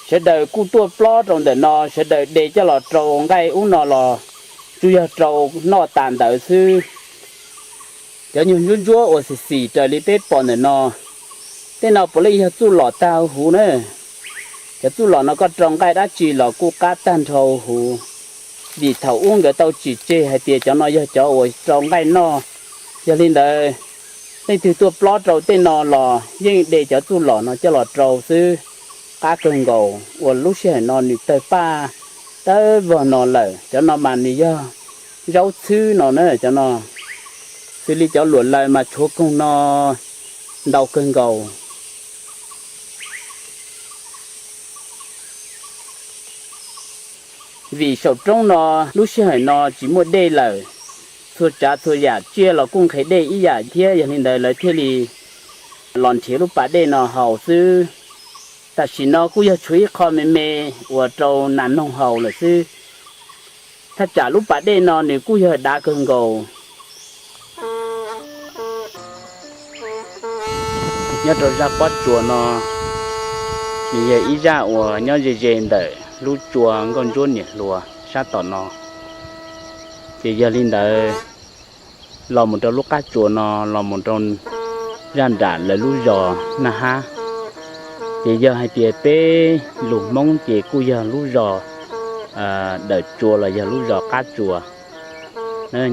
sawv daws kuj tuaj plob rau ntawm no, sawv daws de coj los rau nqaij ub no los tsuas yog rau noj tas ntawd xwb. Cov nyuag ntsuab ntsuab uas xim xim raws li peb pom ntawm no, tej no puav leej yog txuj lom tag huv na. Cov txuj lom no koj rau nqaij dab tsi los kuj qab tag nrho huv, vim thaum ub nkawd tau tsim tseg hais tias cov no yog cov uas rau nqaij noj. Yog li ntawd, leej twg tuaj plob rau tej no los yeej de cov txuj lom no coj los rau xwb. Qab kawg nkaus uas lub sij hawm no nws tawg paj tawb vog no lawm. Cov no mas nws yog zaub txhwb no na cov no, xws li cov luam laws mas tshuav koog no ntau kawg nkaus. Vim saum roob no lub sij hawm no tsis muaj dej lawm, txhua tsav txhua yam tsiaj los kuj nqhis dej ib yam thiab, yog li ntawd lawv thiaj li los nrhiav lub pas dej no haus xwb. Tam sim no kuj yog tshuav ib qho me me uas rau nas noog haus lawm xwb. Thaj tsam lub pas dej no nws kuj yog dav kawg nkaus. Nyob rau zaj pob tsuas no, nws yog ib zaj uas nyob ze ze ntawm lub tsua Nkauj Ntsuab niam hluas sab tom no. Ces yog li ntawd, los mus rau lub qab tsuas no los mus rau zaj nram lawv lub zos Naj Hab. Ces yog hais tias peb lus Hmoob ces kuj yog lub zos Dawm Tsua los yog lub zos Qab Tsuas,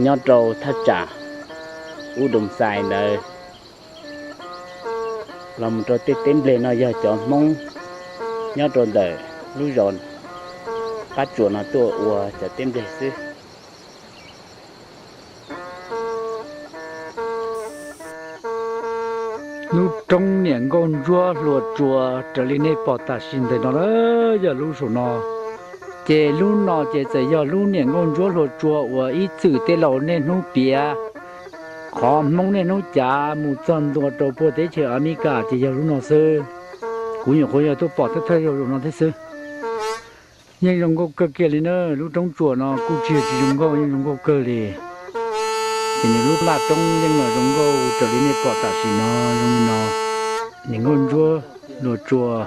nyob rau thaj tsam Ub Doo Xais ntawd. Los mus rau tej teb nplej no yog cov Hmoob nyob rau ntawm lub zos Qab Tsuas no tuaj ua cov teb nplej xwb. Lub roob niam Nkauj Ntsuab hlua tsua raws li nej pom tam sim ntawm no na, yog lub saum no. Ces lub no ces txawm yog lub niam Nkauj Ntsuab hlua tsua uas ib txwm tej laus niaj hnub piav, qhov Hmoob niaj hnub cav mus txog ntua rau puag teb chaws Amelikas ces yog lub no xwb. Kuv nyuam qhuav yog tuaj pom thawj thawj zaug zaum no thiab xwb. Yeej zoo nkauj kawg kiag li na, lub roob tsuas no kuj tsis yog tsis zoo nkauj, yeej zoo nkauj kawg li. Ces nws lub laj roob yeej los zoo nkauj raws li nej pom tam sim no zoo li no. Niam Nkauj Ntsuab hlua tsua,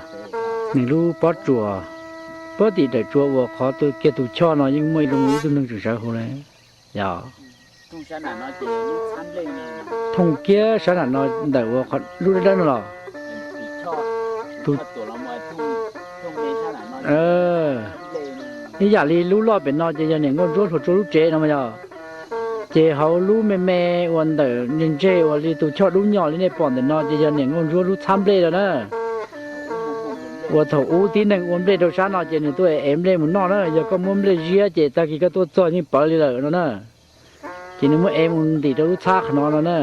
nws lub pob tsuas, pob tim dawm tsua uas qhov kiag tus choj no yeej muaj ib zoo ib tug neeg tseem sawv hauv li. Yog thooj kiag sab nram no ntawm ua lub dawb dawb no los, ib yam li lub loj pem no ces yog niam Nkauj Ntsuab hlua tsua lub tsev no mas yog. Ces hauv lub me me uas ntawm ntseg ntseg uas li tus choj dub nyom li nej pom ntawm no ces yog niam Nkauj Ntsuab lub txhab nplej lawm na. Uas thaum ub tib neeg ua nplej rau sab no ces nws tuaj ev nplej mus noj na, yog koj muab nplej ziab ces tag kis koj tuaj txog yeej pawv li lawm no na. Ces nws muab ev mus ntim rau lub txhab qhov no no na.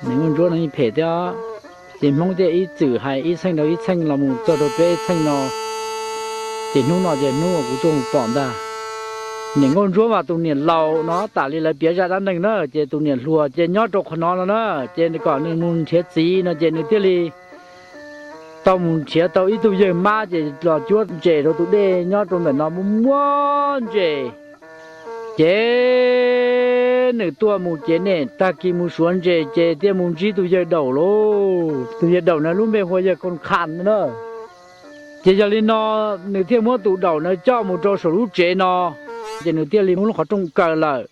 Niam Nkauj Ntsuab no yeej phem thiab. Ces Hmoob thiaj ib txwm hais ib txheej rau ib txheej los mus txog rau peb ib txheej no. Ces hnub no ces hnub uas kuv tuaj mus pom ntag. Niam Nkauj Ntsuab mas tus niam laus no tas li lawv piav zaj dab neeg na, ces tus niam hluas ces nyob rau qhov no no na, ces kom nws mus nrhiav txiv no ces nws thiaj li tau mus nrhiav tau ib tug yawg mab ces los cuab ntses rau tus dej nyob rau ntawm no muaj muaj ntses. Ces nws tuaj mus ces niam tag kis mus suav ntses ces thiaj mus ntsib tus yawg daum lauj. Tus yawg daum no lub npe hu ua yawg Koos Khas na. Ces yog li no nws thiaj muab tus daum no coj mus rau saum lub tsev no, ces nws thiaj li muab lub qhov rooj kaw lawm,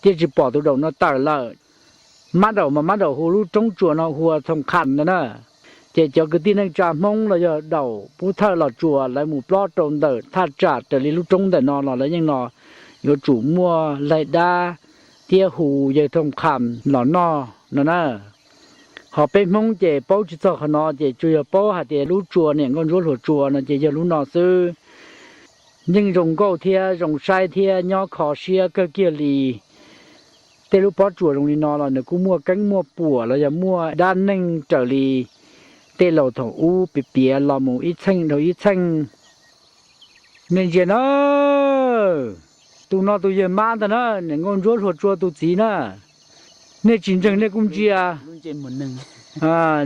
thiaj tsis pom tus daum no tawm lawm. Mab daum mas mab daum hu lub roob tsuas no hu ua Thoom Khas ntag na. Ces cov kwv tij neej tsa Hmoob los yog daum pub thawj Los Tsuas lawv mus plob rau ntawm thaj tsam raws li lub roob ntawm no los lawv yeej los yuav tsum muaj laig dab thiab hu yawg Thooj Qham los noj no na. Ho peb Hmoob ces paub tsis txog qhov no, ces tsuas yog paub hais tias lub tsua niam nkauj ntsuab hluas tsua no ces yog lub no xwb. Yeej zoo nkauj thiab zoo saib thiab nyob kho siab kawg kiag li. Tej lub pob tsuas zoo li no los nws kuj muaj keeb muaj puam los yog muaj dab neeg raws li tej laus thaum ub piav piav los mus ib txheej dhau ib txheej. Nej ntsia na, tus no tus yawg mab ntag na, niam nkauj ntsuab hluas tsua tus txiv na. Nej tsis ntseeg nej kuj ntsia.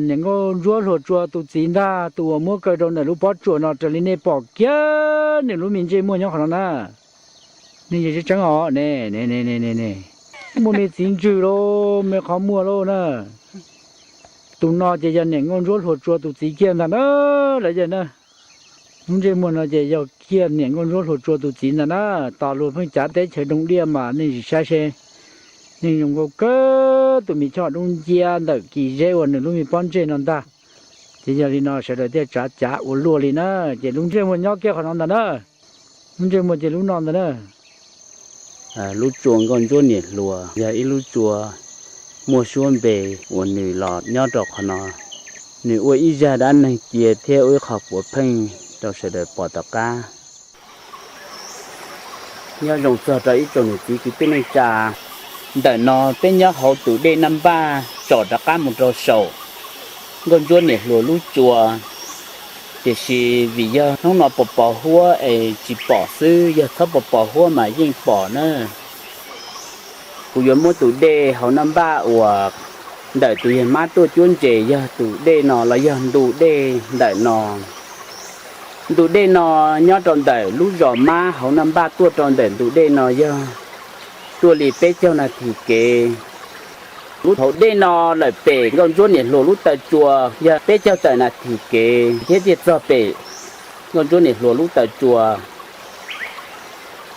Niam nkauj ntsuab hluas tsua tus txiv ntag, tus uas muab kaw rau ntawm lub pob tsuas no raws li nej pom kiag nws lub me ntsej muag nyob qhov no na. Nej ntsia tseeb tseeb os ne, muaj me txiv ntswg lauj, me qhov muag lauj na. Tus no ces yog niam nkauj ntsuab hluas tsua tus txiv kiag ntag na, lawv yawg na. Lub ntsej muag no ces yog kiag niam nkauj ntsuab hluas tsua tus txiv ntag na. Tos luag pheej cav teb chaws doog diaj mas nej sim saib seb, yeej zoo nkauj kawg tus me choj dub nciab ntawm kis zeb uas nws lub me pob ntseg no ntag. Ces yog li no sawv daws thiaj tsav cav ua luaj li na. Ces lub ntsej muag nyob kiag qhov no ntag na. Lub ntsej muag ces lub no ntag na. Lub tsua nkauj ntsuab niam hluas yog ib lub tsua muaj suab npe uas nws los nyob rau qhov no. Nws ua ib zaj dab neeg cia thiab ua ib qho puav pheej rau sawv daws pom tom qab. Nyob zoo txog rau ib tsoom niam txiv kwv tij neej tsa, ntawm no peb nyob hauv tus dej Naj Npaj tsom rov qab mus rau saum nkauj ntsuab niam hluas lub tsua. Tiam sis vim yog hnub no pos pos huab es tsis pom xwb, yog txhob pos pos huab mas yeej pom na. Kuv yuav muab tus dej hauv Naj Npaj uas ntawm tus yawg Mab tuaj cuab ntses yog tus dej no los yog ntu dej ntawm no. Ntu dej no nyob rau ntawm lub zos Mab hauv Naj Npaj tuaj rau ntawm ntu dej no yog tuaj li peb caug nas this kev. Lub hauv dej no lawm pem nkauj ntsuab niam hluas lub taw tsua yog peb caug tawm nas this kev thiab thiaj txog pem nkauj ntsuab niam hluas lub taw tsua.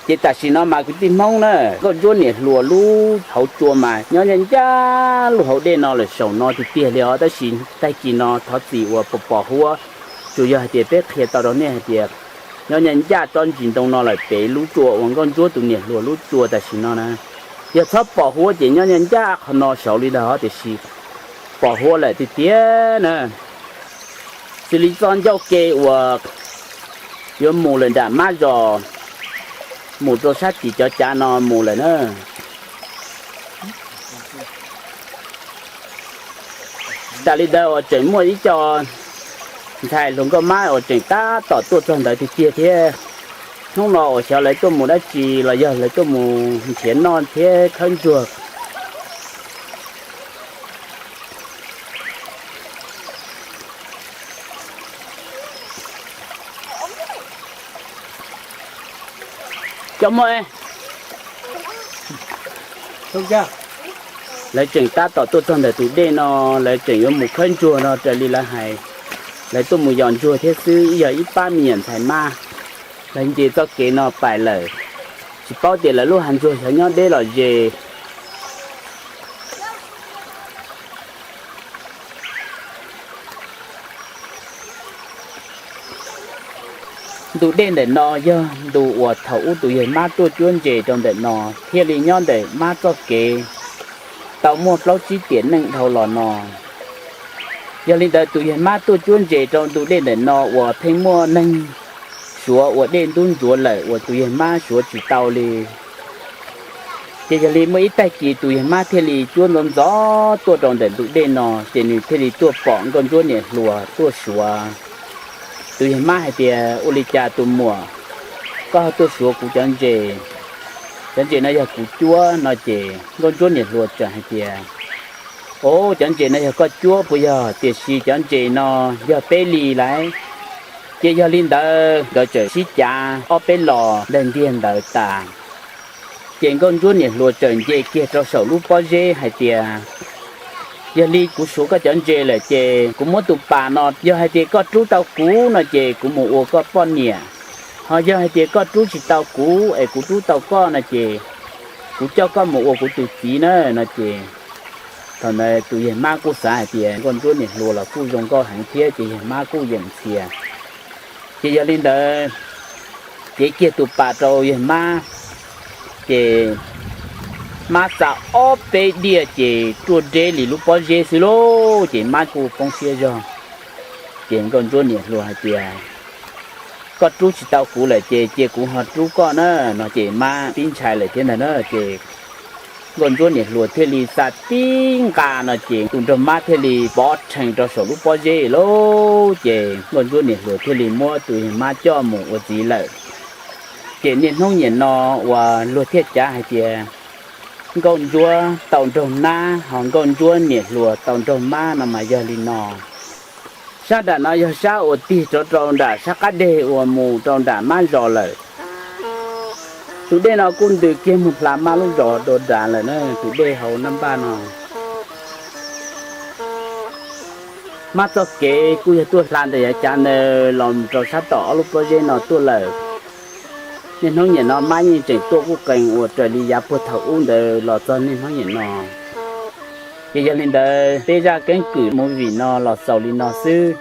Ces tam sim no mas kwv tij Hmoob na, nkauj ntsuab niam hluas lub hauv tsua mas nyob ncaj ncaj lub hauv dej no lawm saum no tiag tiag li os, tab sis tag kis no thov txim uas pos pos huab, tsuas yog hais tias peb qhia tau rau nej hais tias nyob ncaj ncaj tsob ntsis ntoo no lawm pem lub tsua uas nkauj ntsuab tus niam hluas lub tsua tam sim no na. Yog txhob pos huab ces nyob ncaj ncaj qhov no saud li ntag, tiam sis pos huab lawm tiag tiag na. Xws li txoj ncauj ke uas yuav mus lawm nram Mab zos, mus rau sab tim cov cav no mus lawm na. Tas li ntawd uas tseem muaj ib co ntxhais hluas nkauj Mab uas tseem tab tom tuaj txog ntawd tiag tiag thiab. Hnub no uas xyov lawv tuaj mus dab tsi los yog lawv tuaj mus nrhiav noj thiab khawb ntsuag. Cov muaj, lawv tseem tab tom tuaj txog ntawm tus dej no, lawv tseem yuav mus khawb ntsuag no raws li lawv hais. Lawv tuaj mus yos ntsuag thiab xwb, yog ib pab me nyuam ntxhais Mab. Lawv nce txoj kev no pais lawm, tsis paub tias lawv lub hav ntsuag xyov nyob deb los ze. Ntu dej ntawm no yog ntu uas thaum ub tus yawg Mab tuaj cuab ntses rau ntawm no, thiaj li nyob ntawm Mab txoj kev tau muaj plaub tsib tiam neej dhau los no. Yog li ntawd tus yawg Mab tuaj cuab ntses rau ntu dej ntawm no uas pheej muaj neeg suav ua dej ntub ntsuav lawm uas tus yawg Mab suav tsis tau li. Ces yog li muaj ib tag kis tus yawg Mab thiaj li cuab ntxov ntxov tuaj rau ntawm ntu dej no, ces nws thiaj li tuaj pom nkauj ntsuab niam hluas tuaj suav. Tus yawg Mab hais tias, ua li cas tus muam, koj ho tuaj suav kuv cov ntses? Cov ntses no yog kuv cuab no. Ces nkauj ntsuab niam hluas tseem hais tias, o, cov ntses no yog koj cuab puas yog? Tiam sis cov ntses no yog peb li lauj. Ces yog li ntawd nkawd txawm sib cav ob peb los ntawg ntiag ntawd tas. Ces nkauj ntsuab niam hluas txawm nce kiag rau saum lub pob zeb hais tias, yog li kuv suav koj cov ntses lawm ces kuv muab tus pas no, yog hais tias koj rub tau kuv no ces kuv mus ua koj poj niam, ho yog hais tias koj rub tsis tau kuv es kuv rub tau koj no ces kuv coj koj mus ua kuv tus txiv na no ces Thaum ntawd tus yawg mab kuj xav hais tias nkauj ntsuab niam hluas los kuj zoo nkauj heev thiab ces yawg mab kuj yeem ntxias. Ces yog li ntawd, cev kiag tus pas rau yawg mab, ces mab xa ob peb diaj ces ruaj deb li lub pob zeb xwb lauj, ces mab kuj poob siab zog. Ces nkauj ntsuab niam hluas hais tias, koj rub tsis tau kuv lawm ces cia kuv ho rub koj na, no ces mab tib ntshai lawm thiab ntag na. Ces nkauj ntsuab niam hluas thiaj li xa tib nqa no ces tus nraug mab thiaj li pov rhees rau saum lub pob zeb lauj, ces nkauj ntsuab niam hluas thiaj li muab tus yawg mab coj mus ua txiv lawm. Ces niaj hnub niam no uas luag thiaj cav hais tias nkauj ntsuab tau nraug nab ho nkauj ntsuab niam hluas tau nraug mab no mas yog li no. Sab nram no yog sab uas tig rov rau nram sab qab deg uas mus rau nram mab zos lawm. Tus dej no kuj ntws kiag mus hla mab lub zos dua nrad lawm na, tus dej hauv nab npaj no. Mab txoj kev kuj yog tuaj hla ntawm yav cav ntawd los rau sab tom ob lub pob zeb no tuaj lawm. Niaj hnub niam no mab yeej tseem tuaj kuj qees ua raws li yav puag thaum ub ntawd los txog niaj hnub niam no. Ces yog li ntawd peb zaj keeb kwm movie no los xaus li no xwb.